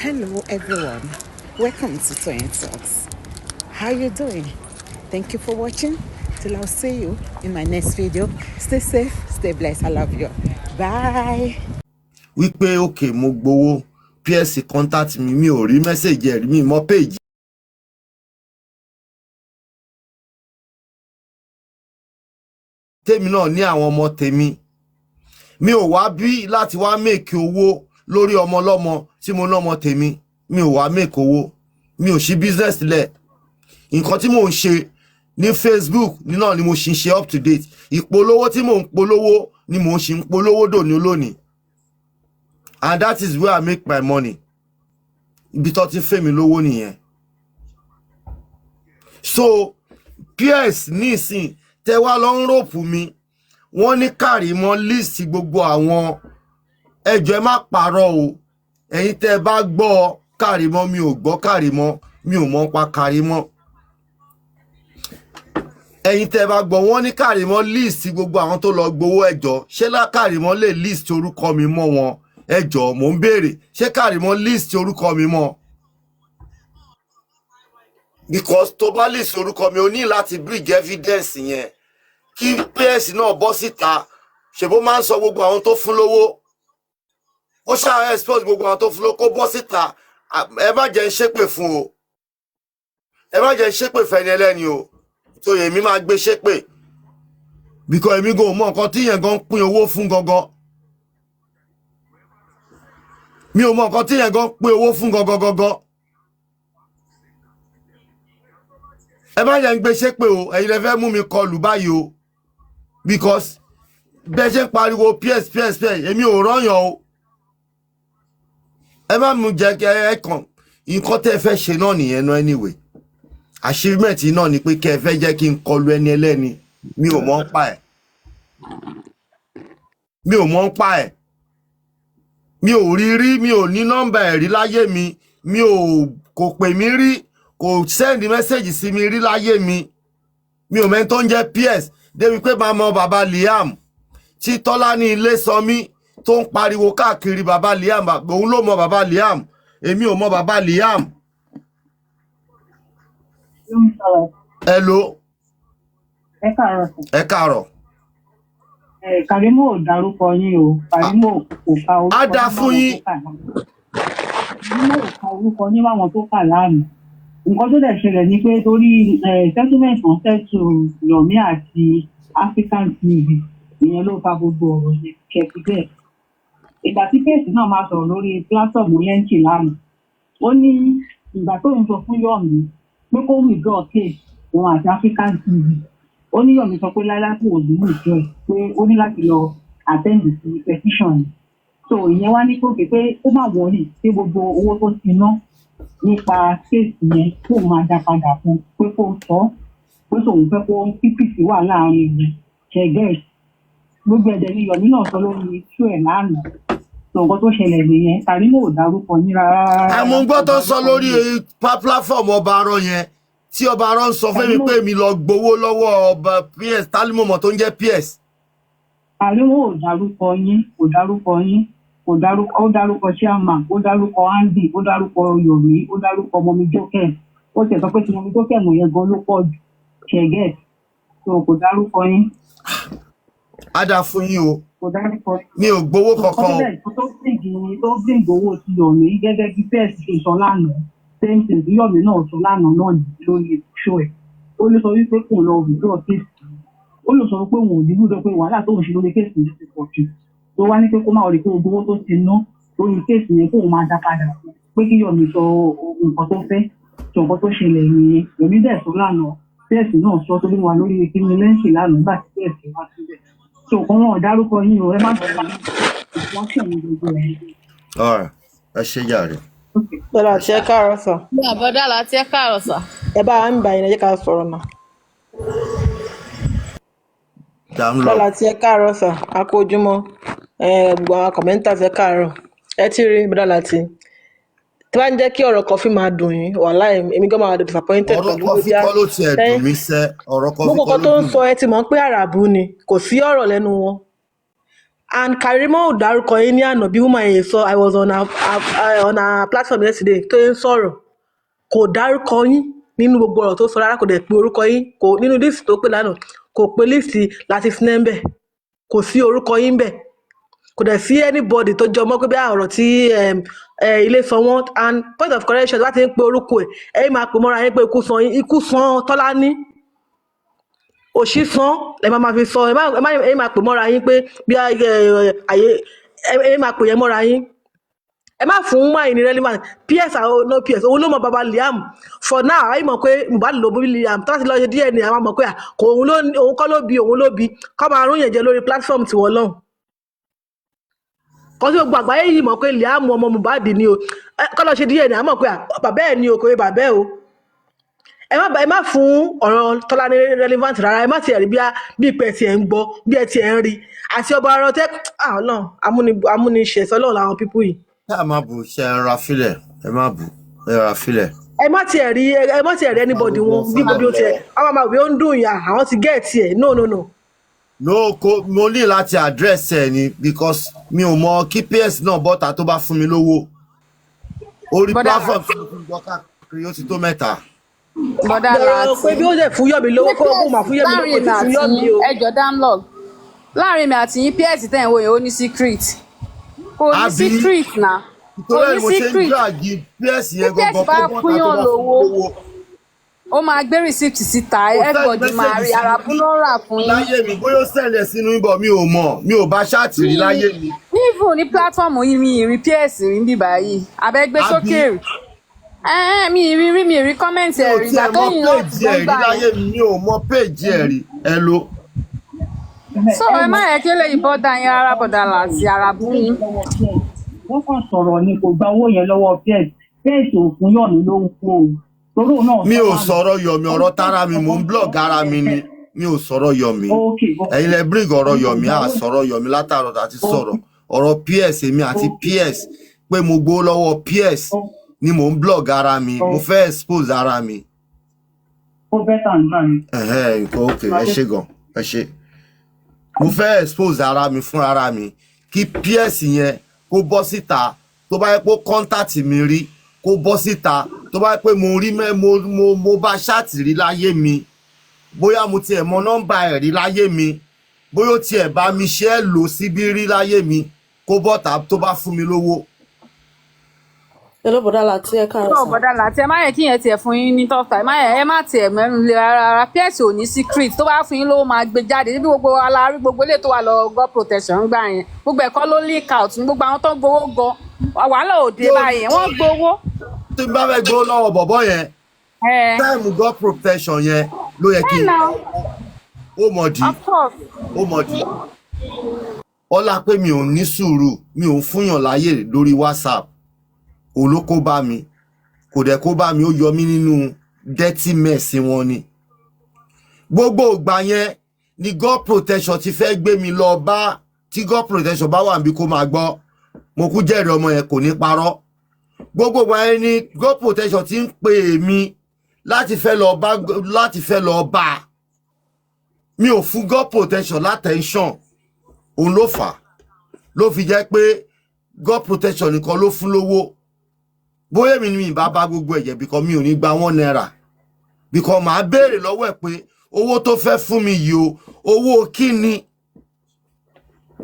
Hello everyone, welcome to Toyeen Talks. How you doing? Thank you for watching. Till I'll see you in my next video. Stay safe, stay blessed. I love you. Bye. Wípé òkè mo gbowó, PS contact mi, mi ò rí message ẹ̀ rí, mi mọ page tèmi náà ní àwọn ọmọ tèmi. Mi ò wá bí láti wá make owó lórí ọmọ ọlọ́mọ tí mo ná ọmọ tèmi. Mi ò wá make owó, mi ò ṣí business lẹ̀. Nǹkan tí mò ń ṣe ní Facebook ní náà ni mo ṣì ń ṣe up to date. Ìpolówó tí mò ń polówó ni mò ń ṣì ń polówó dòní olónìí, and that is where I make my money. Ibi tó ti ń fẹ́ mi lówó nìyẹn. So PS nísìn tẹ wá lọ ń rope mi, wọ́n ní Kàrímọ́ list gbogbo àwọn. Ẹjọ́, ẹ má parọ́ o. Ẹ̀yin tẹ́ ẹ bá gbọ́ Kàrímọ́, mi ò gbọ́ Kàrímọ́, mi ò mọ̀ pa Kàrímọ́. Ẹ̀yin tẹ́ ẹ bá gbọ́, wọ́n ní Kàrímọ́ list gbogbo àwọn tó lọ gbowó. Ẹjọ́, ṣé Kàrímọ́ lè list orúkọ mi mọ́ wọn? Ẹjọ́, mò ń béèrè, ṣé Kàrímọ́ list orúkọ mi mọ́? Because tó bá list orúkọ mi, o ní láti bring evidence yẹn kí PS náà bọ́ síta. Ṣèbó máa ń sọ gbogbo àwọn tó fún lówó, ó ṣáà expose gbogbo àwọn tó fún lówó, kó bọ́ síta. Ẹ má jẹ́ ń ṣépè fún o, ẹ má jẹ́ ń ṣépè fẹ́ni ẹlẹ́ni o. Tó yẹ èmi máa gbé ṣépè, because èmi gan ò mọ nǹkan tí yẹn gan ń pín owó fún gangan. Mi ò mọ nǹkan tí yẹn gan ń pín owó fún gangan gangan. Ẹ má jẹ́ ń gbé ṣépè o. Ẹ̀yin lẹ fẹ́ mú mi kọlù báyìí o, because bẹ́ẹ̀ ṣe ń pariwo ps ps ps, èmi ò rọ́yàn o. Ẹ má mú jẹ́ kí ẹ kàn nǹkan tẹ́ ẹ fẹ́ ṣe náà nìyẹn náà. Anyway, achievement náà ni pé kẹ́ ẹ fẹ́ jẹ́ kí n kọlu ẹni ẹlẹ́ni. Mi ò mọ̀ ń pa ẹ̀, mi ò mọ̀ ń pa ẹ̀, mi ò rí rí, mi ò ní nọ́mbà ẹ̀ rí láyé mi. Mi ò kò pè mí rí, kò send message sí mi rí láyé mi. Mi ò mẹ́ni tó ń jẹ́ PS débi pé máa mọ bàbá Liam tí Tọ́lá ní ilé sọ mí tó ń pariwo káàkiri. Bàbá Liam, òun ló mọ bàbá Liam, èmi ò mọ bàbá Liam. Hello. Ẹ káàárọ̀ sir. Ẹ káàárọ̀. Ẹ Kàrímù ò dárúkọ yín o. Kàrímù kò ka orúkọ Á dáa yín fún máwọn yín. tó kà lánàá. Kàrímù ò ka orúkọ yín máwọn tó kà lánàá. Nǹkan tó dẹ̀ ṣẹlẹ̀ ni pé torí settlement kan settle Yomi àti African TV, ìyẹn ló fa gbogbo ọ̀rọ̀ yẹn ṣẹ̀tì bẹ́ẹ̀. Ìgbà tí case náà máa sọ̀rọ̀ lórí platform yẹn lánàá, ó ní ìgbà tó ń sọ fún Yomi pé kó withdraw case òun àti African TV, ó ní Yomi sọ pé láíláí kò ní withdraw ẹ̀, pé ó ní láti lọ attend sí petition yìí. So ìyẹn wá ní kókè pé ó má worry, pé gbogbo owó tó ti ná nípa case yẹn kó máa dá padà fún un, pé kó sọ pé tòun fẹ́ kó pípìsì wà láàrin ìyẹn ṣẹgẹ́. Gbogbo ẹ̀dẹ̀ ni Yomi náà sọ lórí show ẹ̀ lánàá. So nǹkan tó ṣẹlẹ̀ nìyẹn. Kàrímù ò dárúkọ yín rárá. Àmọ́ ń gbọ́ tó sọ lórí platform ọba arọ yẹn, tí ọba arọ ń sọ fún mi pé mi lọ gbowó lọ́wọ́ ọba PS tálímọ̀mọ̀ tó ń jẹ́ PS. Kàrímù ò dárúkọ yín, kò dárúkọ yín, kò dárúkọ. Ó dárúkọ chairman, ó dárúkọ Andy, ó dárúkọ Yomi, ó dárúkọ mọmi Jókè. Ó tẹ̀ sọ pé tí mọmi Jókè mọ̀ yẹn gan ló pọ̀ jù ṣẹ̀gẹ́. So kò dárúkọ yín. Á dáa fún yín o. Kò dárúkọ yín. Mi ò gbowó kankan o. Tó bring owó ti Yomi gẹ́gẹ́ bí PS ṣe sọ lánàá, same thing tí Yomi náà sọ lánàá náà ní lórí show ẹ̀. Ó lè sọ wípé kò lọ withdraw case, ó lè sọ pé òun ò ní gbúdọ̀, pé wàhálà tóun ṣe lórí case yẹn ti pọ̀ jù, tó wá ní pé kó má rí pé gbogbo owó tó ti ná lórí case yẹn kóun máa dá padà fún, pé kí Yomi sọ nǹkan tó fẹ́ sọ. Nǹkan tó ṣẹlẹ̀ nìyẹn. Yomi dẹ̀ sọ lánàá, PS náà sọ tó bí wà lórí kíni lẹ́ǹsì lánàá nígbà tí PS wá síbẹ̀. So kàn wọ́n dárúkọ yín o, ẹ má bẹ̀rẹ̀ ìwọ́n ní gbogbo ẹ̀. Alright, ẹ ṣe jàre. Bọ́lá àti ẹ káàárọ̀ sir. Ní àbọ̀dá láti ẹ káàárọ̀ sir. Ẹ bá wa ń bá yín, ẹ jẹ́ ká sọ̀rọ̀ náà. Dá ń lọ. Bọ́lá àti ẹ káàárọ̀ sir, a kú ojúmọ́. Ẹ gbogbo àwọn commenters, ẹ káàárọ̀. Ẹ ti rí bọ́lá láti. Tí wàá ń jẹ́ kí ọ̀rọ̀ kọfí máa dùn yín, wàláì èmi gan máa disappointed Ọ̀rọ̀ pẹ̀lú kọfí bí kọ́ ló tiẹ̀ dùn mí sẹ́, ọ̀rọ̀ kọfí gbogbo kọ́ nǹkan ló tó ń dùn sọ mí. Ẹ ti mọ̀ pé àràbù ni, kò sí ọ̀rọ̀ lẹ́nu wọn. And Karimo ò dárúkọ yín ní àná bí woman yẹn sọ. I was on her platform yesterday tó ń sọ̀rọ̀, kò dárúkọ yín nínú gbogbo ọ̀rọ̀ tó sọ rárá. Kò dẹ̀ pe orúkọ yín, kò nínú list tó pè lánàá, kò pe list láti sinẹ́ kò sí orúkọ yín bẹ̀, kò dẹ̀ sí anybody tó jọ mọ́ pé bí ọ̀rọ̀ tí ilé sọ wọ́n. And point of correction, tó bá ti ń pe orúkọ ẹ̀, ẹ̀yin máa pè mọ́ra yín pé ikú san yín, ikú san Tọ́lání, òṣì san ẹ máa máa fi sọ. Ẹ má ẹ má ẹ máa pè mọ́ra yín pé bí àyè ẹ máa pè yẹn mọ́ra yín. Ẹ má fún máa ní relevant. Ps àwọn no ps, òun ló mọ baba Liam. For now, àyè mọ̀ pé Mohbad ló bí Liam. Tó bá ti lọ ṣe DNA, àwọn mọ̀ pé à, kò òun ló, òun kọ́ ló bí, òun ló bí. Kọ́ máa rún yẹn jẹ lórí platform tiwọn lọ́hùn kọ́ sí gbogbo àgbáyé yìí mọ̀ pé Liam ọmọ Mohbad ni o. Kọ́ lọ ṣe DNA, àmọ̀ pé à, bàbá ẹ̀ ni o, kò yẹ bàbá ẹ̀ o. Ẹ má fún ọ̀rọ̀ Tọ́lání relevant rárá. Ẹ má tiẹ̀ rí bí ìpẹ́ tiẹ̀ ń gbọ́, bí ẹ tiẹ̀ ń rí àti ọba ọ̀rọ̀ tẹ́. Ọlọ́run amúniṣẹ̀sọ́ Ọlọ́run làwọn people yìí. Ẹ má bù ṣe, ẹ ra filẹ̀, ẹ má bù, ẹ ra filẹ̀. Ẹ má tiẹ̀ rí anybody wọn bí gbogbo tiẹ̀ àwọn máa wí ó ń dùn yà, àwọn ti get ẹ̀. No, no, no. No, kò, mo ní láti address ẹ ni because mi ò mọ kí ps náà bọ́ta tó bá fún mi lówó orí Bọ́dà platform tí mo fi ń gbọ́ káàkiri, ó ti tó mẹ́ta. Bọ́dà Lọ́rọ̀ pé Láti bí ó dẹ̀ fún Yọ̀mí lówó, kó mà fún Yọ̀mí lówó, láàrin kò èmi tí fún àti Yọ̀mí yín o. ẹjọ́ damlog, láàrin èmi àti yín, ps tẹ̀ ń wò yẹn, ó ní secret, kò ní Àbí? secret na, kò Nítorí ẹ̀ ní ni mo ṣe ń secret. drag ps yẹn Tí PS gangan bá kó bọ́ta fún tó yàn bá fún mi lówó, lówó. ó máa gbé receipt síta, Kò send everybody máa message rí sí àràbù mi ló ń rà fún yín. láyé mi. Bóyá ó send ẹ̀ sínú ibọ̀, mi ò mọ̀, mi ò bá chat rí láyé mi. Even ní platform yìí, mi ì rí ps rí ń bì báyìí abẹ́gbé Àbí? sókè rí. Ẹ̀hẹ́n, mi ì rí rí, mi ì rí comment Mi ẹ̀ ò rí ìgbà tiẹ̀ tó mọ yìn láti péjì ẹ̀ rí gbọ́ngbà yẹn. láyé mi, mi ò mọ péjì ẹ̀ rí ẹ ló. So ẹ má yẹ kí eléyìí bother yín rárá, bọ̀dà Láti àràbù yín. Wọ́n kàn sọ̀rọ̀ ni, kò gba owó yẹn lọ́wọ́ ps. Ps ò fún Yọ̀mí lówó o, torí òun náà Mi sọ ò lánàá. sọ̀rọ̀ Yọ̀mí, ọ̀rọ̀ tara mi mò ń blog ara mi ni. Mi ò sọ̀rọ̀ Yọ̀mí. Ẹ̀yin lẹ bring ọ̀rọ̀ Yọ̀mí, à sọ̀rọ̀ Yọ̀mí látàrọ̀ àti sọ̀rọ̀ ọ̀rọ̀ ps. Èmi àti ps pé mo gbowó lọ́wọ́ ps ni mò ń blog ara mi, mo fẹ́ expose ara mi. Ó better nígbà yẹn. Ẹ̀hẹ́, nǹkan ok, ẹ ṣe gan, ẹ ṣe. Mo fẹ́ expose ara mi fún ara mi kí ps yẹn kó bọ́ síta tó bá yẹ pé contact mi rí, kó bọ́ síta tó bá yẹ pé mo rí mẹ́ mo bá chat rí láyé mi, bóyá mo tiẹ̀ mọ nọ́mbà ẹ̀ rí láyé mi, bóyá ó tiẹ̀ bá mi ṣe é lò síbí rí láyé mi, kó bọ́ta tó bá fún mi lówó. Hello, bọ̀dá Láti, ẹ káàárọ̀ tó sà. Bọ̀dà Láti, ẹ má yẹ kí yẹn tiẹ̀ fún yín ní tough time. Ẹ má yẹ, ẹ má tiẹ̀ mẹ́nu lé rárá rárá. Ps ò ní secret. Tó bá fún yín lówó, máa gbé jáde níbi gbogbo alárí, gbogbo ilé tó wà lọ God protection ń gbà yẹn, gbogbo ẹ̀kọ́ ló leak out ní gbogbo àwọn tó ń gbowó gan, wàhálà òde báyẹn, wọ́n gbowó. Tí n bá fẹ́ gbowó lọ́wọ́ bọ̀bọ́ yẹn, ẹ time God protection yẹn ló yẹ kí ẹ n now ó mọ̀ dí of course. Ó mọ̀ dí ọlá pé mi ò ní sùúrù, mi ò ń fúnyàn láyè lórí WhatsApp. Òun ló kó bá mi, kò dẹ̀ kó bá mi, ó yọ mí nínú dirty mess wọn ni. Gbogbo ìgbà yẹn ni God protection ti fẹ́ gbé mi lọ bá. Tí God protection bá wà níbi, kó máa gbọ́, mo kú jẹ́rìí ọmọ yẹn, kò ní parọ́. Gbogbo ìgbà yẹn ni God protection ti ń pè mí láti fẹ́ lọ bá, láti fẹ́ lọ bá. Mi ò fún God protection látẹ̀ńṣọ̀n. Òun ló fà á ló fi jẹ́ pé God protection nìkan ló fún lówó. Bóyá èmi ni mi bá bá gbogbo ẹ̀jẹ̀ bíkọ́ mi ò ní gba ₦1 bíkọ́ màá béèrè lọ́wọ́ ẹ̀ pé owó tó fẹ́ fún mi yìí o, owó kí ni?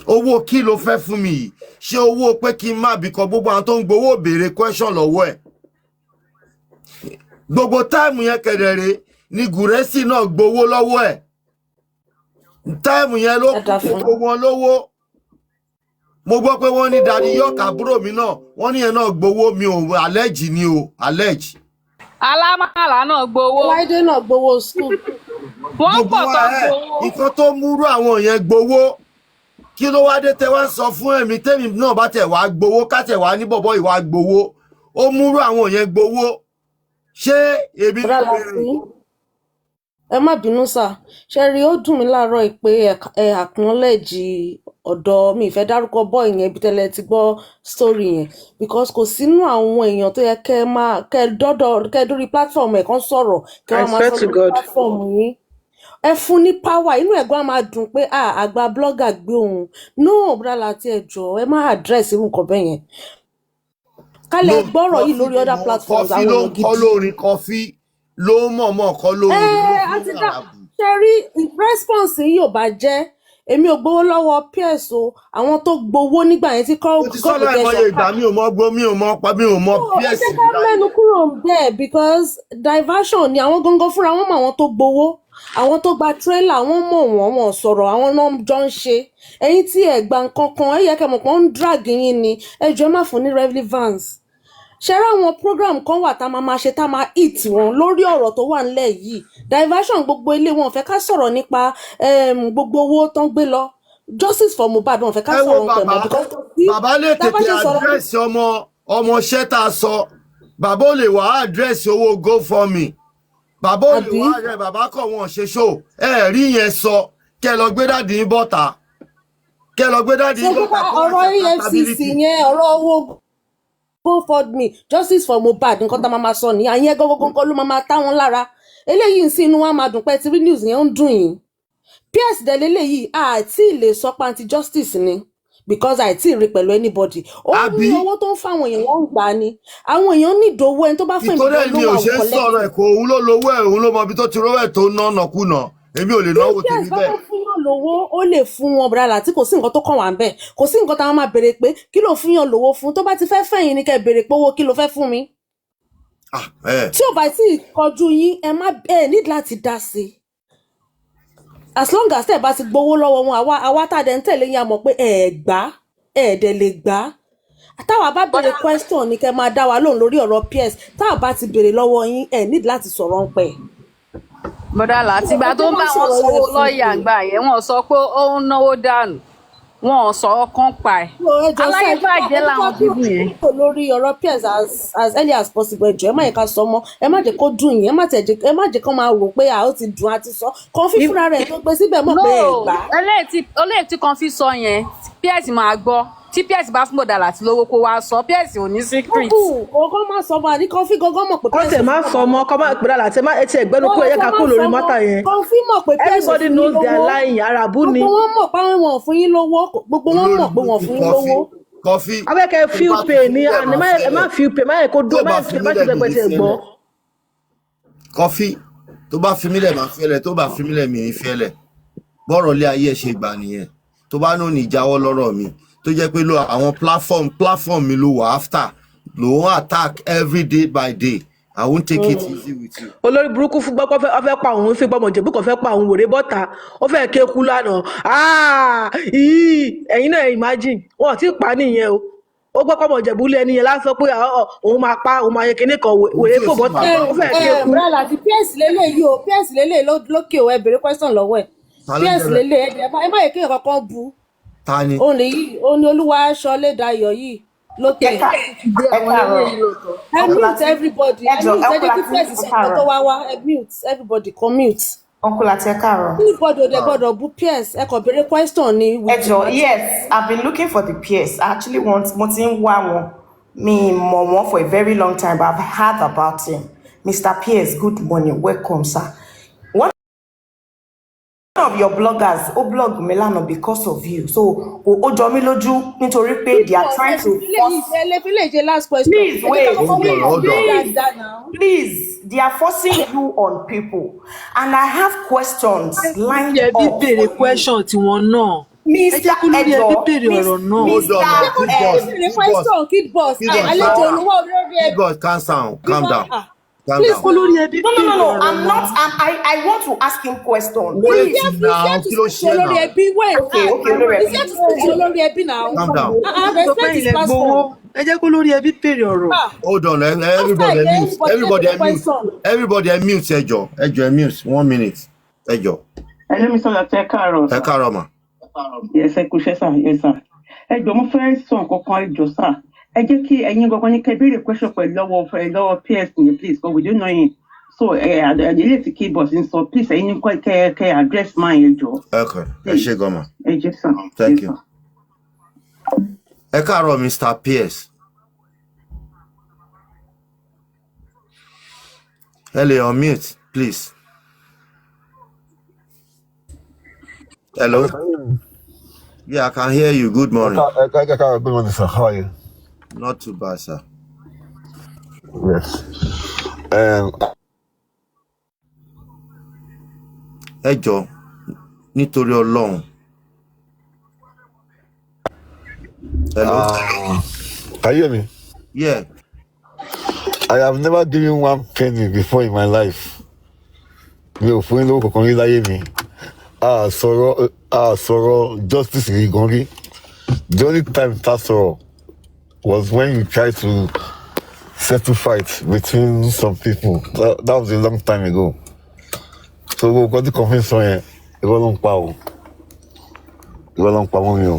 Owó kí ló fẹ́ fún mi yìí? Ṣé owó pé kí n má bíkọ́ gbogbo àwọn tó ń gbowó béèrè question lọ́wọ́ ẹ̀ gbogbo time yẹn kẹ̀dẹ̀rẹ̀ ni Gùrẹ́sì náà gbowó lọ́wọ́ ẹ̀ time yẹn ló Ẹ dá fún. gbogbo wọn lówó. Mo gbọ́ pé wọ́n ní Daddy York, àbúrò mi náà, wọ́n ní yẹn náà gbowó. Mi ò allege ni o, allege. Alámàlà náà gbowó. Láìdé náà gbowó school. Wọ́n Gbogbo pọ̀ wa tó ẹ gbowó. Nǹkan tó múrú àwọn yẹn gbowó, kí ló wá dé tẹ wá ń sọ fún èmi? Tèmi náà bá tẹ wá gbowó, ká tẹ wá ní bọ̀bọ̀ ìwà gbowó, ó múrú àwọn yẹn gbowó, ṣé èmi Bọ̀dá ní bèrè? Láti, ẹ má bínú sà, ṣe rí, ó dùn mí láàárọ̀ yìí pé ẹ acknowledge ọ̀dọ̀ mi. Ìfẹ́ dárúkọ boy yẹn ibi tẹ́lẹ̀ ti gbọ́ story yẹn, because kò sínú àwọn èèyàn tó yẹ kẹ́ ẹ máa kẹ́ ẹ dọ́dọ̀ kẹ́ ẹ dórí platform ẹ̀ kan sọ̀rọ̀ kẹ́ I wọ́n máa swear sọ to lórí God. platform yín. Ẹ fún ní power, inú ẹ̀gbọ́n á máa dùn pé ah, àgbà blogger gbé òun. No, bọ́dà Láti, ẹ jọ̀ọ́, ẹ má address irú nǹkan bẹ́ẹ̀ yẹn. Kálẹ̀ No, gbọ́rọ̀ yìí Kọfí lórí ni other mo platforms, Kọfí àwọn ló èèyàn ń kọ́ gidi. lórin. Kọfí ló mọ̀ọ́mọ̀ kọ́ lórin ló Ẹ fi á ń ti dá àràbù. ṣe rí response yìí ò bá jẹ́ èmi ò gbowó lọ́wọ́ PS o. Àwọn tó gbowó nígbà yẹn tí Mo ti God sọ láìmọye protection ìgbà, mi ò mọ gbó, mi ò mọ pa, mi ò mọ No, ẹ PS jẹ́ ká láyé. mẹ́nu kúrò bẹ́ẹ̀ because diversion ni. Àwọn gangan fúnra wọn mọ àwọn tó gbowó, àwọn tó gba trailer, wọ́n mọ̀ wọ́n, wọ́n sọ̀rọ̀, àwọn náà jọ ń ṣe. Ẹ̀yin tí ẹ̀ gba nǹkan kan, ẹ yẹ kẹ́ mọ̀ pé ó ń drag yín ni. Ẹ jọ̀ọ́, ẹ má fún ní relevance. Ṣe rá àwọn program kan wà tá a máa máa ṣe, tá a máa hit wọn lórí ọ̀rọ̀ tó wà nílẹ̀ yìí. Diversion gbogbo ilé, wọn ò fẹ́ ká sọ̀rọ̀ nípa gbogbo owó tó ń gbé lọ, justice for Mohbad, wọn ò fẹ́ ká Ẹ wo sọ̀rọ̀ nípa ẹ̀ bàbá mọ́ because kò sí bàbá lè tá a bá tètè ṣe sọ̀rọ̀ address ọmọ ọmọọṣẹ́ tá a sọ. Bàbá ò lè wá address owó GoFundMe, bàbá ò lè àbí wá rẹ. Bàbá kọ̀ wọ́n ṣe ṣó ẹ rí yẹn sọ. Kẹ lọ gbé daddy yín bọ́ta, kẹ lọ gbé daddy ṣe yín pé bọ́ta kó wá ọ̀rọ̀ ṣe EFCC accountability. yẹn, ọ̀rọ̀ owó GoFundMe, justice for Mohbad, nǹkan tá a máa ma sọ nìyẹn. Àyẹn gọ́gọ́gọ́gọ́ ló máa ma tá wọn lára. Eléyìí ń sí inú wa máa dùn pé tí rí news yẹn ń dùn yín. PS dẹ̀ leléyìí, àti lè sọ pé anti justice ni because àìtí rí pẹ̀lú anybody. Ó ní Àbí owó tó ń fáwọn èèyàn, wọ́n ń gbà ni. Àwọn èèyàn nídìí owó, ẹni tó bá fún èmi Ìtòrí gan ẹ̀ mi lówó ò àwọn ṣe ń collect. sọ̀rọ̀ ẹ̀ kó. Òun ló lówó ẹ̀, òun ló mọ ibi tó ti rówó ẹ̀ tó ná nàkúnà. Èmi ò lè Tí náwó PS tèmi bá bẹ́ẹ̀. fẹ́ fún yàn lówó, ó lè fún wọn, bùrọ̀dá tí kò sí nǹkan tó kàn wá ń bẹ̀. Kò sí nǹkan táwọn máa béèrè pé kí ló fún yàn lówó fún. Tó bá ti fẹ́ fẹ̀yìn ni kẹ́ béèrè pé owó kí ló fẹ́ fún mi. Ah, ẹ Tí ò bá tí ì kọjú yín, ẹ má ẹ need láti dá sí i. As long as tẹ́ ẹ bá ti gbowó lọ́wọ́ wọn, àwa tá a dẹ̀ ń tẹ̀lé yín, a mọ̀ pé ẹ gbà, ẹ dẹ̀ lè gbà á. Táwa bá béèrè question ni kẹ́ máa dá wa lóhùn lórí ọ̀rọ̀ PS. Táwa bá ti béèrè lọ́wọ́ yín, ẹ need láti sọ̀rọ̀ ń pẹ̀. Bọ́dà látìgbà Ẹ tó jẹ́ ń ká bá wọn sọ̀rọ̀ sanwó EFCC. lọ́ọ̀yà gbà yẹn, wọ́n sọ pé ó ń náwó dànù, wọn ò sọ ọkàn pa ẹ̀. So ẹ jọ̀ọ́ sir, ẹ jẹ́ ká Aláyébàjẹ́ ẹ jẹ́ ká làwọn kúrò people yẹn. kúrò lórí ọ̀rọ̀ PS as early as possible. Ẹ jọ̀ọ́, ẹ má yẹ ká sọ mọ́, ẹ má jẹ́ kó dùn yín, ẹ má jẹ́ kó máa rò pé à ó ti dùn àti sọ. Kàn fí fúnra rẹ̀ tó gbé síbẹ̀ mọ̀ No, pé ẹ gbà á. eléyìí tí kan fi sọ yẹn, PS máa gbọ́. Tí PS bá fún bọ̀dà láti lówó, kó wá sọ. PS ò ní secret. Kúkú kò má sọ mọ́, àní kan fí gangan mọ̀ pé Kọ́ PS tẹ̀ ò má fún sọ ọmọ kọ́ má pẹ̀lú àlàtẹ̀ má etí ẹ̀gbẹ́nu kúrò, bọ́lá yẹ tẹ ká má kúrò sọ lórí mọ́. matter yẹn. Kan fí mọ̀ pé PS ò Everybody fún yín knows they are lówó. lying, arabu ni. Gbogbo wọn mọ̀ pé àwọn ò fún yín lówó, gbogbo wọn Olórí mọ̀ pé wọn ò burúkú fún yín Kọfí. lówó. Kọfí, Abẹ́kẹ́ tó feel bá ti pain fi ni mílẹ̀ and ẹ máa má ẹ má fẹ́lẹ̀. feel pain, má yẹ kó Tó dúró, má bá yẹ fi má ṣe mílẹ̀ mi pẹpẹ ní tiẹ̀ gbọ́. fẹ́lẹ̀. Kọfí, tó bá fi mílẹ̀ máa fẹ́lẹ̀, tó bá fi mílẹ̀ mi ní fẹ́lẹ̀. Bọ́rọ̀ lé ayé ẹ̀ ṣe gbà nìyẹn. Tó bá náà ní ìjáwọ́ lọ́rọ̀ mi, tó jẹ́ pé lo àwọn platform mi ló wà after, ló ń attack every day by day. I won't take it easy with you. Olórí burúkú fún gbọ́ pé ó fẹ́ pa òun, fi gbọ́mọ̀ jẹ̀bú kan fẹ́ pa òun, wèrè bọ́ta, ó fẹ́ ké kú lánàá. Ah, ìyí ẹ̀yin náà, imagine, wọn ò tí ì pa nìyẹn o. Ó gbọ́ pọ́mọ̀ jẹ̀bú lé ẹni yẹn lásán pé òun máa pa òun, máa yẹ kinní kan, Ohun wèrè tí ò fò sí bọ́ta, máa bá ó fẹ́ Ẹ ké kú. brother àti PS lélẹ̀ yìí o, PS lélẹ̀ lókè o, ẹ béèrè question lọ́wọ́ ẹ̀. Ta ló ń PS jẹ́ bẹ́ẹ̀? lélẹ̀, ẹ má yẹ kéèyàn kankan bu. Ta ni? Òun lèyí, òun ni olúwa aṣọ Dayọ̀ yìí lókè. Ẹ ká Dé ẹ àwọn káàárọ̀. eléyìí lóòótọ́. Ẹ Uncle mute Láti everybody, ẹ ẹ jọ mute, ẹ Uncle jẹ́ kí Láti PS ẹ sọ nǹkan tó káàárọ̀. wá wá. Ẹ mute everybody, kan mute. Uncle Láti, ẹ káàárọ̀. Anybody ò dẹ̀ gbọ́dọ̀ bu PS, ẹ kàn béèrè question ni Ẹ with jọ, yes, I've been looking for the PS. I actually want, mo ti ń wá wọn, mi mọ̀ wọ́n for a very long time, but I've heard about him. Mr. PS, good morning, welcome, sir. One of your bloggers ó blog mi lánàá because of you, so ó jọ mí lójú nítorí pé they are Kid Boss, trying ẹ to fi lè yìí force ẹ lè fi lè ṣe last question. Please Ẹ jẹ́ ká wait. kọ́kọ́ Hold on, wait hold on. Please, dáadáa now. please, they are forcing you on people, and I have questions lined Ẹbí up béèrè for you. question tiwọn náà, ẹ Mr. jẹ́ kó lórí ẹbí Ejo, béèrè ọ̀rọ̀ náà. Hold on Mr. now, Kid Boss, Béèrè Kid Boss, question, Kid Boss. Kid Ah, Boss, àlejò calm down. olówó olórí Kid ẹbí Boss, calm down, calm wá. down, Ah, calm please down. Kó lórí ẹbí No, no, no, béèrè no. ọ̀rọ̀ I'm náà. not. I want to ask him question. Wait Please. He's now, here to kí ló speak to ṣe olórí now? ẹbí. Wait, Okay, ah, okay, olórí he's ẹbí. here to speak to olórí ẹbí now. Calm down. Ah, ah, Sọ pé respect his ilẹ̀ gbowó, platform. ẹ jẹ́ kó lórí ẹbí béèrè ọ̀rọ̀. Ah, Hold on, after everybody again, mute, everybody everybody béèrè mute, question. everybody mute, ẹ jọ̀ọ́, ẹ jọ̀ọ́, ẹ mute, one minute, ẹ jọ̀ọ́. Ẹ lómi sọ̀rọ̀ tẹ káàárọ̀ Ẹ sà. káàárọ̀ mà. Yes, ẹ kúṣẹ́ sà, yes sà. Ẹ jọ̀ọ́, mo fẹ́ sọ nǹkan kan, ẹ jọ̀ọ́ sà. Ẹ jẹ́ kí ẹ̀yin gangan ní kẹ́ béèrè question pẹ̀lú lọ́wọ́ PS ní, please, because we don't know him. So ẹ ilé tí keyboard ń sọ, please, ẹ̀yin ní kẹ́ address man yẹn, jọ̀ọ́. Okay, ẹ Please, ṣé gan mà. ẹ jẹ́ sà, Thank yes you. sà. Ẹ káàárọ̀, Mr. PS. Ẹ lè unmute, please. Hello. Can you hear me? Yeah, I can hear you. Good morning. Good morning, sir. How are you? Not too bad, sir. Yes. Ẹ jọ, nítorí Ọlọ́run. Hello. Can you hear me? Yeah. I have never given one penny before in my life. Mi ò fún yín lówó kankan rí láyé mi. A sọ̀rọ̀, a sọ̀rọ̀ justice rí gan rí. The only time tá sọ̀rọ̀ was when you tried to settle fight between some people. That was a long time ago. So gbogbo nǹkan tí kan fi ń sọ yẹn, irọ́ ló ń pa o. Irọ́ ló ń pa mọ́ mi o.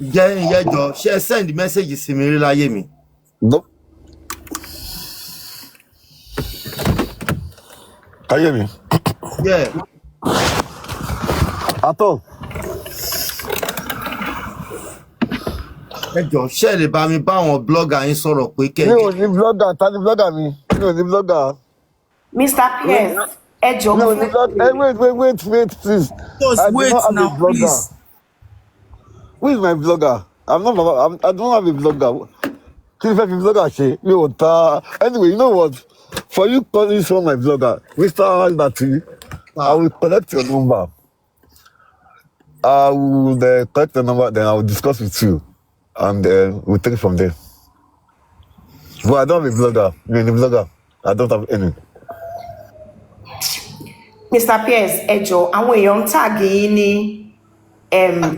Jẹ́ ìyẹ́jọ, ṣé ẹ send message sí mi rí láyé mi? Nope. Can you hear me? Yeah. At all. Ẹ jọ, ṣé ẹ lè bá mi bá àwọn blogger yín sọ̀rọ̀ pé kẹ́ Mi ò ní blogger, ta ni blogger mi? Mi ò ní blogger. Mr. Pierce, ẹ jọ̀ọ́, Mi mo ò ní fẹ́ blogger. Hey, wait, wait, wait, wait, please. Just I do wait not have a now, blogger. please. Who is my blogger? I'm not. I don't have a blogger. Kí ni fẹ́ fi blogger ṣe? Mi ò ta. Anyway, you know what? For you calling someone my blogger, Mr. Lati, I will collect your number. I will collect the number, then I will discuss with you, and we'll take it from there. But I don't have a blogger. Mi ò ní blogger. I don't have any. Mr. Pierce, ẹ jọ̀ọ́, àwọn èèyàn ń tag yín ní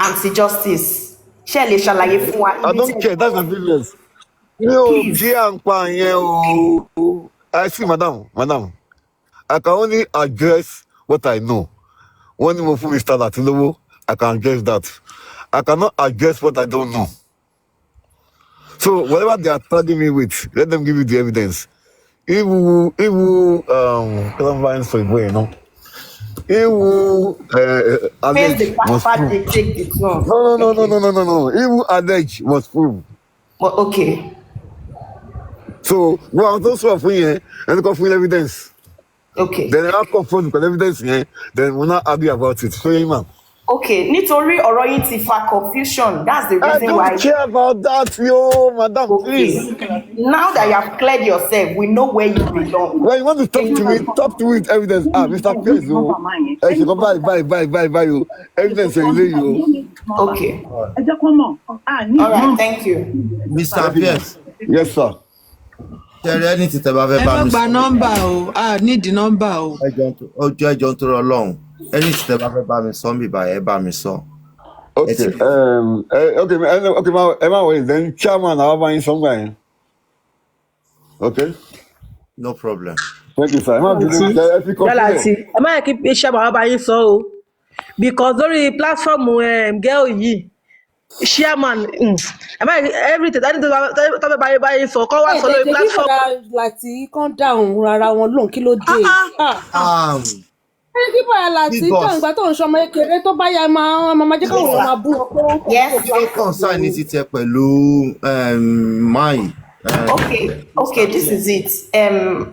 anti-justice. Ṣé ẹ lè ṣàlàyé fún wa I ibi tí don't ẹ care. That's my business. Mi ò Please. kí à ń pa yẹn o. I see, madam, madam. I can only address what I know. Wọ́n ní mo fún Mr. Lati lówó. I can address that. I cannot address what I don't know. So whatever they are tagging me with, let them give you the evidence. If kí ló ń bá ń sọ ìbò yẹn náà? If Face allege the must fact, prove. they take the throne. No, no, no, no, Okay. no, no, no, no. If allege must prove. But okay. So wọ́n àwọn tó sọ̀rọ̀ fún yẹn, ẹni kan fún yín evidence. Okay. Then I confront with evidence yẹn, then we now argue about it. So yẹn ma. Okay. Nítorí ọ̀rọ̀ yín ti fa confusion. That's the I reason don't why. care about that, yo, madam, Okay. please. Now that you have cleared yourself, we know where you belong. When you want to talk to me, talk to me with evidence. Ah, Mr. Pierce, o. Ẹ ṣe kan báyìí, báyìí, báyìí, báyìí, báyìí o. Evidence ẹ̀ lé yìí o. Okay. Ẹ jẹ́ kó mọ̀, a ní All right. ìmọ̀. Thank you. Mr. Thank you, ma'am. Pierce, Yes, sir. ṣe rí ẹni tí tẹ bá fẹ́ Ẹ bá má mi gba sọ? nọ́mbà o, a nídìí nọ́mbà o. Ẹ jọ, ọjọ́, ẹ jọ, nítorí Ọlọ́run. Ẹni tí tẹ bá fẹ́ bá mi sọ ń bìbà, ẹ bá mi sọ. Ẹ Okay, ti okay, okay, ma, ẹ má worry. Then chairman, àwọn bá yín sọ́ngbà yẹn. Okay, No problem. thank you, sir. Ẹ má bínú, Láti ẹ fi kọ́ yálà sílẹ̀. tí ẹ má yẹ kí iṣẹ́ bàbá bá yín sọ o, because lórí platform girl yìí, chairman, ẹ má yẹ kí everything ẹni tó bá yín sọ kọ́ wá Ẹ sọ lórí tètè kí platform. bọ̀dà Láti kán dáhùn rárá wọn lóhùn, kí ló dé? Ah, ẹ kí bọ̀dà Láti Big dáhùn boss. ìgbà tó ń ṣọmọ kékeré, tó bá yá máa jẹ́ káwọn èèyàn máa bú wọn pé wọ́n kò Yes. kò Kí ló concern ní títẹ pẹ̀lú mai? Okay, this is it.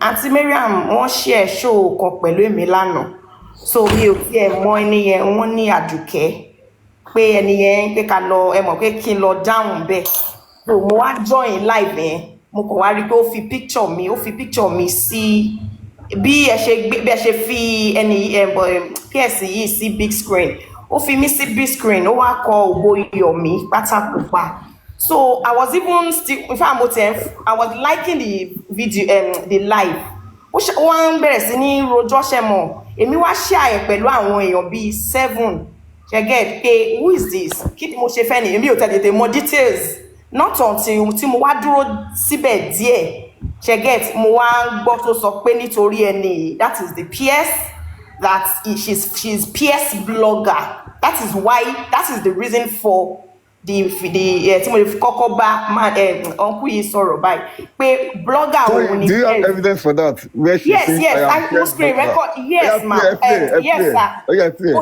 Aunty Mariam, wọ́n share show kan pẹ̀lú èmi lánàá. So mi ò tiẹ̀ mọ ẹni yẹn, wọ́n ní Àdùkẹ́ pé ẹni yẹn pé ká lọ, ẹ mọ̀ pé kí n lọ dáhùn bẹ́ẹ̀. So mo wá join live yẹn, mo kàn wá rí i pé ó fi picture mi sí bí ẹ ṣe gbé, bí ẹ ṣe fi ẹni ẹ bọ PS yìí sí big screen. Ó fi mí sí big screen, ó wá kọ ògo Yomi pátákópa. So I was even still, in fact, mo tiẹ̀ I was liking the video, the live. Ó wá ń bẹ̀rẹ̀ sí ní rojọ́ ṣe mọ̀. Èmi wá share ẹ̀ pẹ̀lú àwọn èèyàn bíi seven. Ṣé get pé who is this? Kí ni mo ṣe fẹ́ ni? Èmi ò tètè mọ details. Not until tí mo wá dúró síbẹ̀ díẹ̀. Ṣé get, mo wá ń gbọ́ tó sọ pé nítorí ẹni yìí, that is the PS, that she's PS blogger. That is why, that is the reason for the tí mo fi kọ́kọ́ bá uncle yìí sọ̀rọ̀ báyìí pé blogger Sorry, òun ni do you have PS. evidence for that? Where she Yes, says, yes, I am I mo PS screen blogger. record. Yes, Ẹ ma. play, ẹ play, ẹ Yes, play. sir. Ó yá, ẹ play.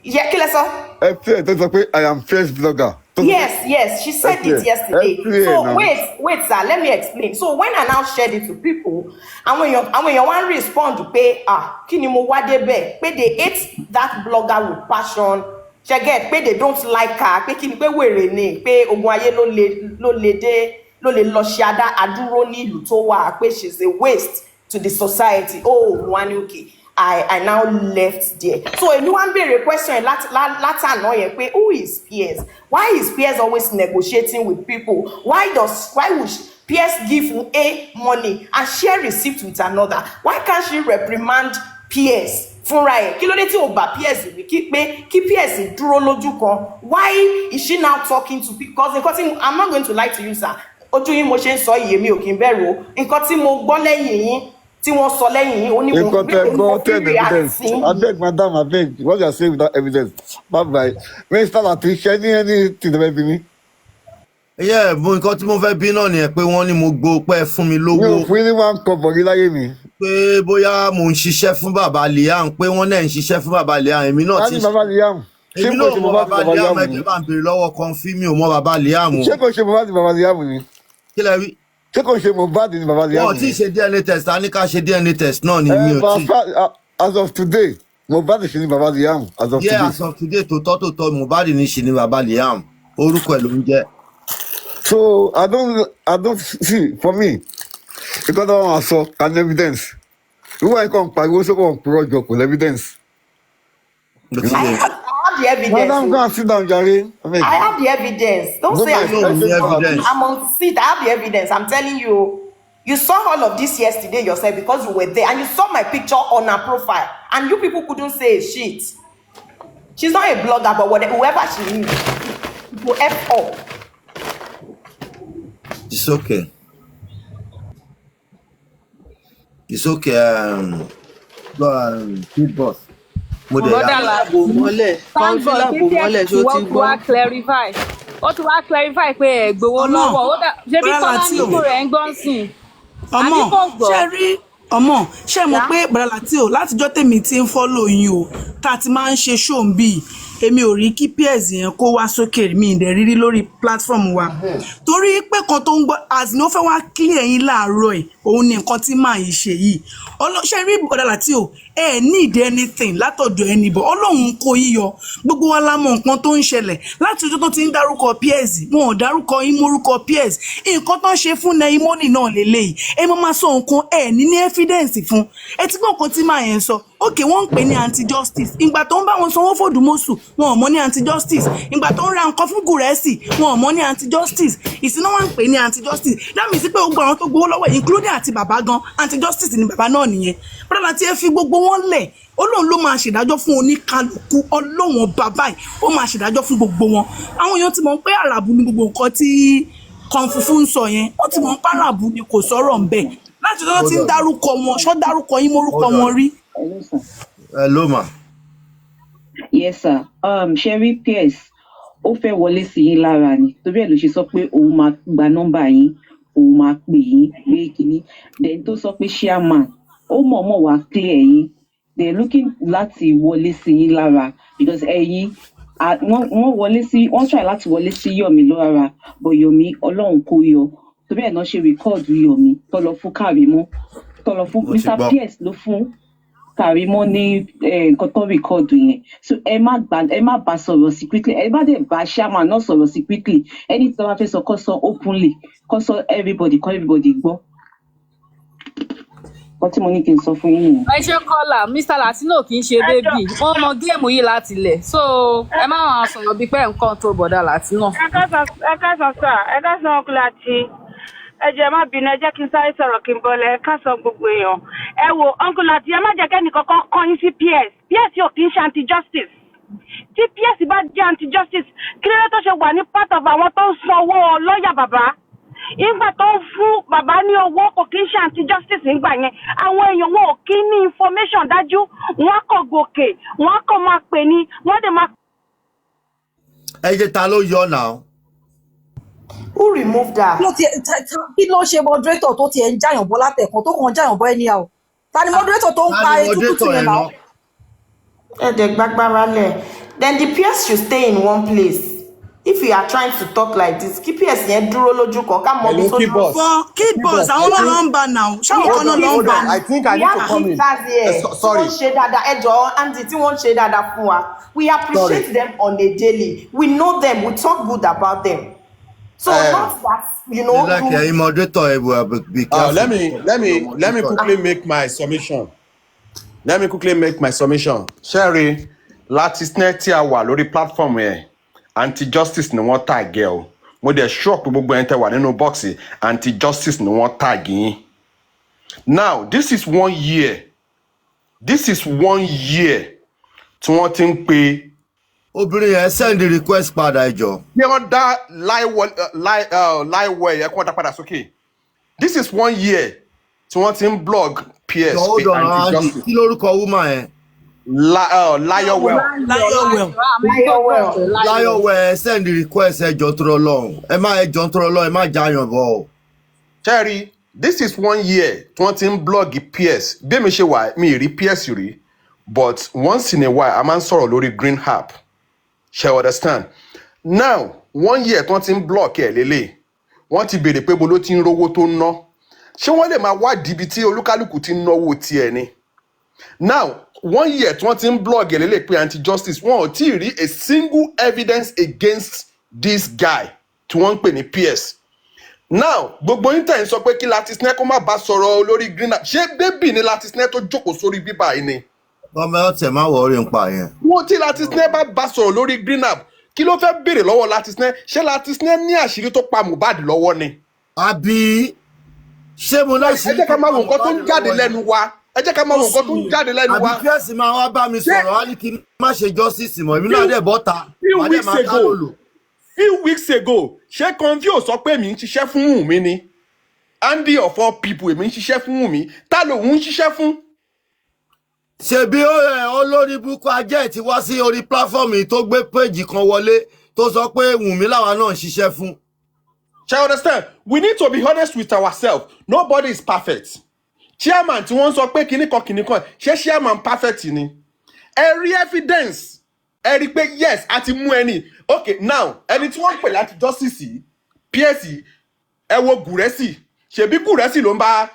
Yeah, kí lẹ sọ? Ẹ play tó sọ pé I am PS blogger. Tó sọ pé Yes, she ẹ said play, it ẹ yesterday. play So now. wait, wait, sir, let me explain. So when I now shared it to people, Àwọn èèyàn wá ń respond pé, ah, kí ni mo wá débẹ̀, pé they hate that blogger with passion, ṣe get, pé they don't like her, pé kí ni, pé wèrè ni, pé ogun ayé ló lè dé, ló lè lọ ṣe adá adúró ní ìlú tó wà, pé she's a waste to the society. Oh, mo wá ní okay, I now left there. So èmi wá ń béèrè question yẹn látàná yẹn pé who is Pierce? Why is Pierce always negotiating with people? Why would Pierce give A money and share receipt with another? Why can't she reprimand Pierce fúnra ẹ̀? Kí ló dé tí ò bá Pierce wí kí pé kí Pierce dúró lójú kan? Why is she now talking to people? Because nǹkan tí, I'm not going to lie to you, sir, ojú yín mo ṣe ń sọ yìí, èmi ò kí ń bẹ̀rù o. Nǹkan tí mo gbọ́ lẹ́yìn yín, tí wọ́n sọ lẹ́yìn yín, ó ní mo Nǹkan tẹ mo gbọ́ fi tẹ̀ ní react evidence. sí. Abeg madam, abeg, what you are saying without evidence. Bye bye. Mr. Lati, ṣe ní anything tó fẹ́ bí mi? Yeah, mo nǹkan tí mo fẹ́ bí náà nìyẹn, pé wọ́n ní mo gbọ́ pé fún mi Mi ò lówó, fún yín ní one kọ́bọ̀ rí láyé mi. Pé bóyá mò ń ṣiṣẹ́ fún bàbá Liam, pé wọ́n náà ń ṣiṣẹ́ fún bàbá Liam. Èmi náà Ta ti ni bàbá Liam? Ṣé Èmi kò náà ṣe mọ Mohbad bàbá bàbá Liam. Liam ni? Ẹgbẹ́ bá ń béèrè lọ́wọ́ kan fí, mi ò mọ bàbá Liam o. Ṣé kò ṣe Mohbad bàbá Liam ni? Kí lẹ wí? Ṣé kò ṣe Mohbad ni bàbá Liam Wọn ò tí ni? ì ṣe DNA test. A ní ká ṣe DNA test náà ni mi Ẹ ò bá tí. As of today, Mohbad ṣe ni bàbá Liam as of Yeah, today. as of today, tòótọ́ tòótọ́, Mohbad ní ṣe ni bàbá Liam, orúkọ ẹ̀ ló ń jẹ́. So I don't see, for me, because I wan sọ can evidence. Wíwá yìí kàn pariwo sókò purọ́ jọ kò evidence. Ló ti I yẹ. have, I have the evidence. Madam, go O. and sit down jare. Abeg. I have the evidence. Don't Go say back. I'm No, ní not. evidence. I'm on seat. I have the evidence. I'm telling you. You saw all of this yesterday yourself because you were there and you saw my picture on her profile and you people couldn't say a shit. She's not a blogger, but whatever, whoever she is, will F up. It's okay. It's okay. Big boss. Mo dẹ̀ Bọ́dà yà. la Bò mọ́lẹ̀. Thank God Kọ́ńfílà pé bò PS mọ́lẹ̀, ti ṣó wọ́n ti ti gbọ́? wá clarify. Ó ti wá clarify pé ẹ̀ gbowó Ọmọ lọ́wọ́. Ó dà ṣebí Bọ́lá Tọ́lá Láti ní o kò rẹ̀ ń gbọ́n sìn. Ọmọ Àbí kò gbọ́? Ṣe rí ọmọ, ṣe mọ̀ Yá. pé Bọ́lá Láti o, látijọ́ tèmi ti ń follow yín o, tá a ti máa ń ṣe show ń bì í, èmi ò rí kí PS yẹn kó wá sókè, mi ì dẹ̀ rírí lórí platform wa, torí pé kan tó ń gbọ́ as ní ó fẹ́ wá clear yín láàárọ̀ ẹ̀, òun ni nǹkan tí màá yìí ṣe yìí. Ṣe rí Bọ́lá Láti o, ẹ need anything látọ̀dọ̀ ẹni bọ̀, Ọlọ́run kó yín yọ. Gbogbo wa la mọ̀ nǹkan tó ń ṣẹlẹ̀ láti ọjọ́ tó ti ń dárúkọ PS. Wọn ò dárúkọ yín mórúkọ PS. Nǹkan tó ń ṣe fún Naimoni náà lélẹ́yìí. Ẹ máa sọ nǹkan, ẹ ní evidence fún. Ẹ ti gbọ́ nǹkan tí màá yẹn sọ. Ok, wọ́n ń pè ní anti justice. Ìgbà tó ń bá wọn sanwó fòdùmọ̀sù, wọn ò mọ̀ ní anti justice. Ìgbà tó ń ra nǹkan fún Gùrẹ́sì, wọn ò mọ̀ ní anti justice. Ìsìná wọn ń pè ní anti justice. That means pé gbogbo àwọn tó gbowó lọ́wọ́, including àti bàbá gan, anti justice ni bàbá náà nìyẹn. Brother, tí ẹ fi gbogbo wọn lẹ̀, Ọlọ́run ló máa ṣèdájọ́ fún oníkálukú. Ọlọ́run bàbá yìí, ó máa ṣèdájọ́ fún gbogbo wọn. Àwọn èèyàn ti mọ̀ pé àràbù ni gbogbo nǹkan tí kan funfun ń sọ yẹn. Wọ́n ti mọ̀ pé àràbù ni, kò sọ̀rọ̀ ń bẹ̀. Láti ọjọ́ tí ń dárúkọ wọn, ṣọ́ dárúkọ yín mórúkọ Hold on. wọn rí? Hello, sir. Hello, ma. Yes, sir. Sherry Pierce, ó fẹ́ wọlé sí yín lára ni. Torí ẹ̀ ló ṣe sọ pé òun máa gba nọ́mbà yín, òun máa pè yín pé kínní. Then tó sọ pé chairman, ó mọ̀ọ́mọ̀ wá clear yín. They are looking láti wọlé sí yín lára because ẹ̀yin wọ́n wọlé sí, wọ́n try láti wọlé sí Yomi lára, but Yomi, Ọlọ́run kó yọ. Torí ẹ̀ náà ṣe record Yomi tó lọ fún Kàrímọ́, tó lọ fún Mo ti Mr. gbọ́. Pierce ló fún Kàrímọ́ ní nǹkan tó record yẹn. So ẹ má gbà, ẹ má bá sọ̀rọ̀ secretly, ẹ má dẹ̀ bá chairman náà sọ̀rọ̀ secretly. Ẹni tí wọ́n bá fẹ́ sọ, kó sọ openly, kó sọ everybody, kó everybody gbọ́. Nǹkan tí mo ní kí n sọ fún yín nìyẹn. Ẹ ṣe kọ́là. Mr Latino kì í ṣe baby, wọ́n mọ game yìí láti ilẹ̀, so ẹ má máa sọ̀rọ̀ bíi pé nǹkan tó bọ̀dà Latino. Ẹ káàsán, ẹ káàsán sir, ẹ káàsán uncle àti ẹ jọ̀ọ́, ẹ má bínú, ẹ jẹ́ kí n sáré sọ̀rọ̀ kí n bọ́lẹ̀. Ẹ káàsán gbogbo èèyàn. Ẹ wo, uncle àti ẹ má jẹ́ kẹ́ni kankan kọ́ yín sí PS. PS yóò kí ń ṣe anti justice. Tí PS bá jẹ́ anti justice, kí ló dé tó ṣe wà ní part of àwọn tó ń sanwó lọ́ọ̀yà bàbá ìgbà tó ń fún bàbá ní owó? Kò kí ń ṣe anti justice nígbà yẹn. Àwọn èèyàn wọn ò kí ní information dájú, wọn á kàn gòkè, wọn á kàn máa pè ní, wọn dẹ̀ máa Ẹ jẹ́ ta ló yọ náà? Who removed her? Kí ló tiẹ̀ kí ló ṣe moderator tó tiẹ̀ ń jàyàn bọ́ látẹ̀kan, tó kàn ń jàyàn bọ́ anyhow? Ta ni moderator tó ń Ta pa ni etúkùtù moderator yẹn yẹn náà? Náà? Ẹ dẹ̀ gbàgbára lẹ̀. Then the PS should stay in one place. If you are trying to talk like this, kí PS yẹn dúró lójú kan, ká mọ ibi Hello, tó dúró Keyboss. sí. For Kid Keyboss, Boss, I àwọn náà think ló ń bà náà, ṣáwọn We kan have náà hold on, ló ń hold bà on. ni. I think I We need to have come in. gifters here tí wọ́n Sorry, ń ṣe dáadáa. Ẹ jọ̀ọ́, Andy, tí wọ́n ń ṣe dáadáa fún wa. We sorry. appreciate them on a daily. We know them. We talk good about them. So not that you know Like you. ẹ̀yin moderator, ẹ be careful. Let me let me Your let me moderator. quickly make my submission. Let me quickly make my submission. Sherry, láti snare tí a wà lórí platform yẹn, anti-justice ni wọ́n tag ẹ o. Mo dẹ̀ sure pé gbogbo ẹni tẹ wà nínú box, anti-justice ni wọ́n tag yín. Now, this is one year. This is one year tí wọ́n ti ń pe Obìnrin yẹn, send request padà, ẹ jọ̀ọ́. Kí wọ́n dá láìwọ̀ ẹ̀yẹ kí wọ́n dá padà sókè. This is one year tí wọ́n ti ń blog PS Jọ, hold pé on, Andy. anti-justice. Kí lórúkọ woman yẹn? Láyọ̀wẹ̀. Láyọ̀wẹ̀. Láyọ̀wẹ̀. Láyọ̀wẹ̀, send request, ẹ jọ̀ọ́ tó lọ́hùn. Ẹ má, ẹ jọ̀ọ́ tó lọ́hùn, ẹ má jáyàn bọ̀ o. Cherry, this is one year tí wọ́n ti ń blog PS. Bí èmi ṣe wà, mi ì rí PS rí, but once in a while, a máa ń sọ̀rọ̀ lórí Green App. Ṣe understand? Now, one year tí wọ́n ti ń blog ẹ̀ lélẹ̀, wọ́n ti béèrè pé bo ló ti ń rówó tó ń ná. Ṣé wọ́n lè máa wádìí ibi tí olúkálùkù ti ń náwó tiẹ̀ ni? Now, one year tí wọ́n ti ń blog ẹ̀ lélẹ̀ pé anti-justice, wọn ò tí ì rí a single evidence against this guy tí wọ́n ń pè ní PS. Now, gbogbo yín tẹ̀ ń sọ pé kí Latisne kó má bá sọ̀rọ̀ lórí Green App, ṣé baby ni Latisne tó jókòó sórí bíbá yìí ni? Ọmọ ẹ ọtẹ má worry nípa yẹn. Wọ́n tí Latisne bá sọ̀rọ̀ lórí Green App, kí ló fẹ́ béèrè lọ́wọ́ Latisne? Ṣé Latisne ní àṣírí tó pa Mohbad lọ́wọ́ ni? Àbí ṣé mo Ẹ láṣìírí jẹ́ ká tó máa pa wo nǹkan tó Mohbad ń jáde lọ́wọ́ ni? lẹ́nu wa. Ẹ jẹ́ ká máa wo nǹkan tó ń jáde lẹ́nu Àbí wa. PS máa wá bá mi Ṣé sọ̀rọ̀, á ní kí n má ṣe justice mọ́, èmi náà few dẹ̀ bọ́ta, few màá dẹ̀ weeks máa ago kálòlò. few weeks ago, ṣé Convio sọ pé èmi ń ṣiṣẹ́ fún Wùnmí ni? Andy of all people, èmi ń ṣiṣẹ́ fún Wùnmí, ta lòun ń ṣiṣẹ́ fún? Ṣebí ó ẹ olórí burúkú ajẹ́ ẹ̀ ti wá sí orí platform yìí tó gbé péjì kan wọlé tó sọ pé Wùnmí làwa náà ń ṣiṣẹ́ fún. Ṣe understand? We need to be honest with ourselves. Nobody is perfect. Chairman tí wọ́n ń sọ pé kinní kan kinní kan, ṣé chairman perfect ni? Ẹ rí evidence, ẹ rí pé yes, a ti mú ẹni. Okay, now, ẹni tí wọ́n ń pè láti justice yìí, PS yìí, ẹ wo Gùrẹ́sì. Ṣebí Gùrẹ́sì ló ń bá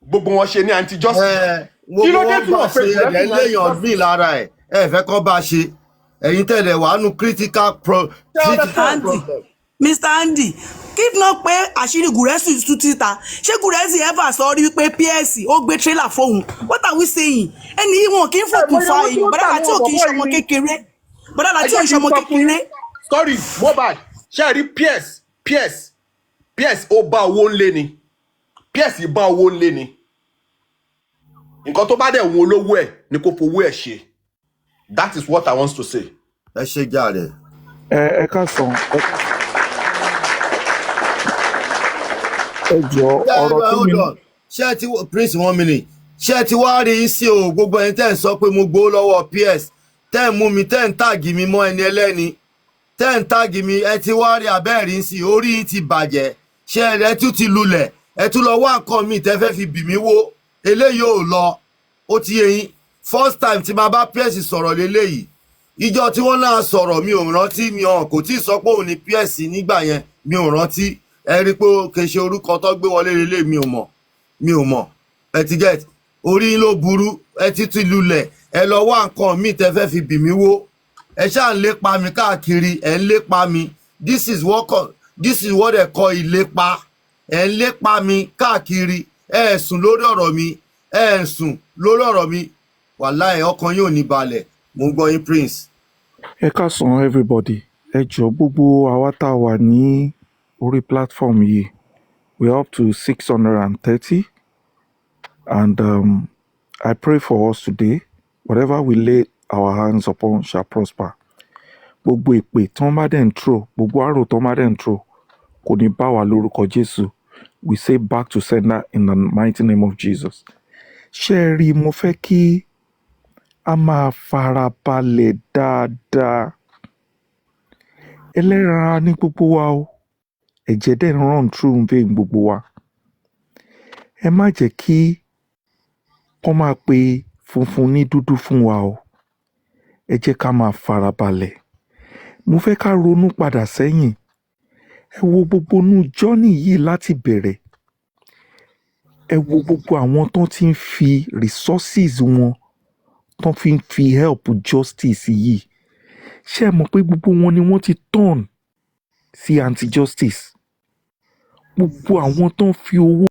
gbogbo wọn ṣe ní anti justice? Ẹ Kí gbogbo ló dé wọn tí bá wọ́n pe ṣe Gùrẹ́sì ẹ̀dẹ̀ ní anti léèyàn justice? míì lára ẹ̀, ẹ fẹ́ kọ́ bá ṣe, ẹ̀yin tẹ̀lé wàá nu Ṣe critical understand? Andy, problem. Mr Andy, if not pé àṣírí Gùrẹ́sì tú títa, ṣé Gùrẹ́sì ever sọ rí wípé PS ó gbé trailer fóun? What are we saying? Ẹni yìí, wọn kì í Ẹ fòkùn mọ iye fa owó tí èèyàn. wọ́n Bọ́dà tà Láti àwọn ò kì í bọ̀bọ́ ṣọmọ yìí ni. kékeré. Bọ́dà Ẹ Láti ò jẹ́ ń kí n ṣọmọ sọ fún yín. kékeré. Sorry, Mohbad. Ṣe rí PS, PS, PS, ó bá owó ńlé ni. PS bá owó ńlé ni. Nǹkan tó bá dẹ̀ wọ́n olówó ẹ̀ ni kò fowó ẹ̀ ṣe. That is what I want to say. Ẹ ṣe jàre. Ẹ káàsán, ẹ jọ Ṣé ẹ ọ̀rọ̀ ẹ tí hold mi on, ṣé ẹ ti Prince, one minute. Ṣé ẹ ti wá rí i sí o? Gbogbo ẹni tẹ́ ń sọ pé mo gbowó lọ́wọ́ PS, tẹ́ ń mú mi, tẹ́ ń tag mi mọ́ ẹni ẹlẹ́ni, tẹ́ ń tag mi, ẹ ti wá rí abẹ́ẹ̀rí sí i, orí yín ti bàjẹ́. Ṣé ẹ tún ti lulẹ̀, ẹ tún lọ wá nǹkan míì tẹ́ fẹ́ fi bì mí wó. Eléyìí ò lọ, ó ti yé yín. First time tí máa bá PS sọ̀rọ̀ léléyìí, ìjọ tí wọ́n náà sọ̀rọ̀, mi ò rántí, mi ò kò tí ì sọ pé òun ni PS nígbà yẹn, mi ò rántí. Ẹ rí i pé ó kì í ṣe orúkọ tó gbé wọlé lélẹ̀, mi ò mọ̀, mi ò mọ̀. Ẹ ti get, orí yín ló burú, ẹ ti ti lulẹ̀, ẹ lọ wá nǹkan míì tẹ́ fẹ́ fi bì mí wó. Ẹ ṣáà ń lépa mi káàkiri, ẹ ń lépa mi. This is what they call ìlépa. Ẹ ń lépa mi káàkiri, ẹ ẹ̀ sùn lórí ọ̀rọ̀ mi, ẹ ẹ̀ sùn lórí ọ̀rọ̀ mi. Wàláì, ọkàn yóò ní balẹ̀. Mo ń gbọ́ yín, Prince. Ẹ káàsán everybody. Ẹ jọ, gbogbo àwa tá a wà ní orí platform yìí, we are up to 630, and I pray for us today, whatever we lay our hands upon shall prosper. Gbogbo ìpè tí wọ́n bá dẹ̀ ń throw, gbogbo arrow tí wọ́n bá dẹ̀ ń throw, kò ní bá wa lórúkọ Jésù. We say back to sender in the mighty name of Jesus. Ṣé ẹ rí i, mo fẹ́ kí a máa farabalẹ̀ dáadáa. Ẹlẹ́ran ara ní gbogbo wa o, ẹ̀jẹ̀ dẹ̀ ń run through vein gbogbo wa. Ẹ má jẹ́ kí kán máa pe funfun ní dúdú fún wa o. Ẹ jẹ́ ká máa farabalẹ̀. Mo fẹ́ ká ronú padà sẹ́yìn. Ẹ wo gbogbo inú journey yìí láti bẹ̀rẹ̀. Ẹ wo gbogbo àwọn tó ti ń fi resources wọn, tó fi ń fi help justice yìí. Ṣé ẹ mọ̀ pé gbogbo wọn ni wọ́n ti turn sí anti-justice? Gbogbo àwọn tó ń fi owó